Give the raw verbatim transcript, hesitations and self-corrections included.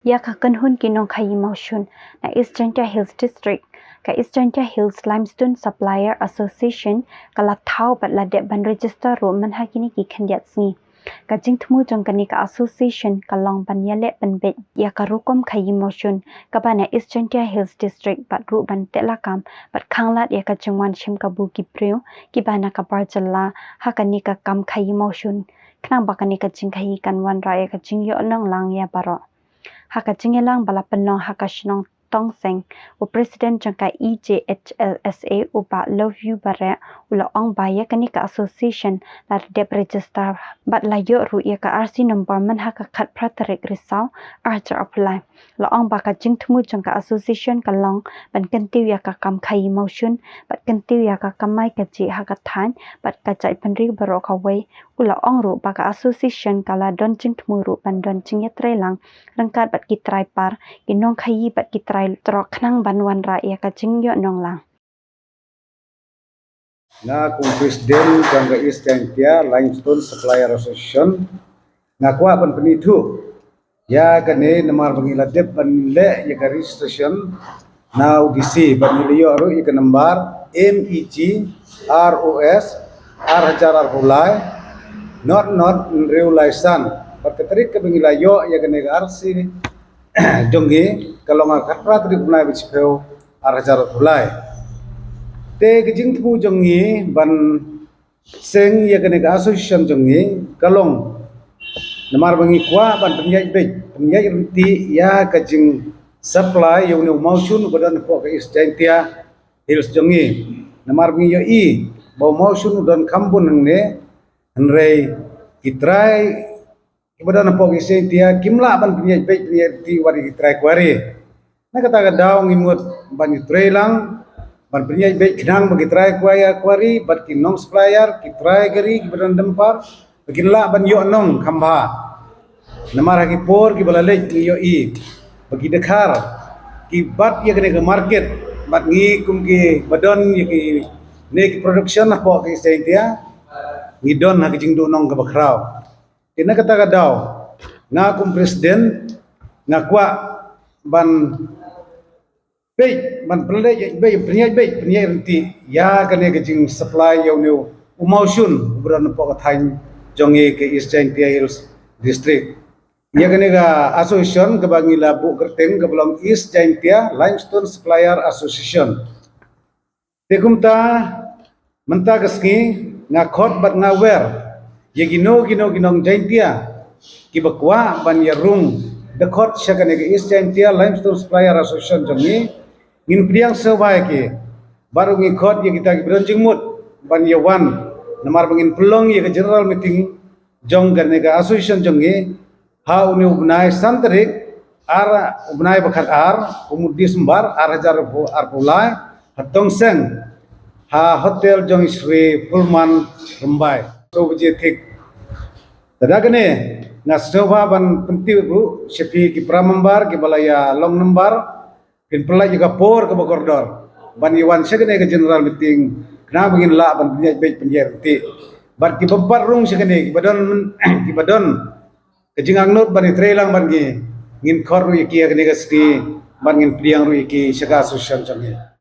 Ïa ka kynhun ki nongkhaïi mawshun na East Jaintia Hills District, ka East Jaintia Hills Limestone Supplier Association ka la thaw bad la dep ban register ruh mynha kine ki khyndiat sngi. Ka jingthmu jong kane ka association ka long ban ïaleh pynbeit ïa ka rukom khaïi mawshun kaba na East Jaintia Hills District bad ruh ban teh lakam bad khanglad ïa ka jingwan shim kabu ki briew kiba na ka bar jylla ha kane ka kam khaïi mawshun, khnang ba kane ka jingkhaïi kan wanrah ïa ka jingïoh nonglang ïa baroh. Ha ka jingïalang ba la pynlong ha ka shnong Tongseng, u President jong ka E J H L S A, u Bah Loveview Bareh, u la ong ba ïa kane ka association la dep register bad la ïoh ruh ïa ka R C number mynha ka khatphra tarik Risaw, arhajar arphew lai. La ong ba ka jingthmu jong ka association ka long ban kyntiew ïa ka kam khaïi mawshun bad kyntiew ïa ka kamai kajih ha ka thaiñ bad ka jaitbynriew baroh kawei. U la ong ruh ba ka association ka la don jingthmu ruh ban don jingïatreilang ryngkat bad ki trai par, ki nongkhaïi bad ki trai trok khnang ban wanrah ïa ka jingïoh nonglang. Nga kum President jong ka East Jaintia Limestone Supplier Association, nga kwah ban pynithuh ïa kane namar ba ngi la dep ban leh ïa ka registration na u D C bad ngi la ïoh ruh ïa ka nambar M E G R O S arhajar arphew lai, not not hynriew lai san. Bad ka tarik kaba ngi la ïoh ïa kane ka R C jong ngi ka long ha ka khatphra tarik u bnai ba shiphew arhajar arphew lai. Te ka jingthmu jong ngi ban seng ïa kane ka association jong ngi ka long namar ba ngi kwah ban pynïaid beit, pynïaid ryntih ïa ka jingsupply ïa une u mawshun uba don hapoh ka East Jaintia Hills jong ngi. Namar ba ngi ïohi ba u mawshun u don kham bun hangne, hynrei ki trai kiba don hapoh ka East Jaintia kim lah ban pynïaid beit, pynïaid ryntih wat ïa ki trai quarry. Na kata ka daw ngi mut ban ïatreilang ban pynïaid beit khnang ba ki trai quarry, quarry bad ki nong supplier, ki trai gari kiba don dumper, ba kin lah ban ïoh nong kham bha. Namar ha ki por kiba la leit ngi ïohi ba ki dkhar ki bat ïa kane ka market, bad ngi kum kiba don ïa kine ki production hapoh ka East Jaintia ngi don ha ka jingduh nong kaba khraw. Te na kata ka daw nga kum President nga kwah ban peit, ban pynleit beit, pynïaid beit, pynïaid ryntih ïa kane ka jingsupply ïa une u mawshun uba don hapoh ka thaiñ jong ngi ka East Jaintia Hills District. Ïa kane ka association kaba ngi la buh kyrteng kaba long East Jaintia Limestone Supplier Association. Te kumta mynta ka sngi nga khot bad nga wer ïa kino kino ki nong Jaintia kiba kwah ban ïarung dkhot sha kane ka East Jaintia Limestone Supplier Association jong ngi. Ngin pdiang sngewbha ïa ki, bad ruh ngi khot ïa kita kiba don jingmut ban ïawan namar ba ngin pynlong ïa ka general meeting jong kane ka association jong ngi ha une u bnai san tarik, ar, u bnai ba khatar, u December arhajar arphew lai, ha Tongseng, ha hotel jong Shri Pullman Rymbai, saw baje thik. Te da kane nga sngewbha ban pyntip ruh sha phi ki para member kiba la ïa long member, phin pynlait ïa ka por kaba kordor ban ïawan sha kane ka general meeting khnang ba ngin lah ban pynïaid beit pynïaid ryntih. Bad kiba ym pat rung sha kane, kiba don, kiba don ka jingangnud ban ïatreilang bad ngi, ngin khot ruh ïa ki ha kane ka sngi bad ngin pdiang ruh ïa ki sha ka association jong ngi.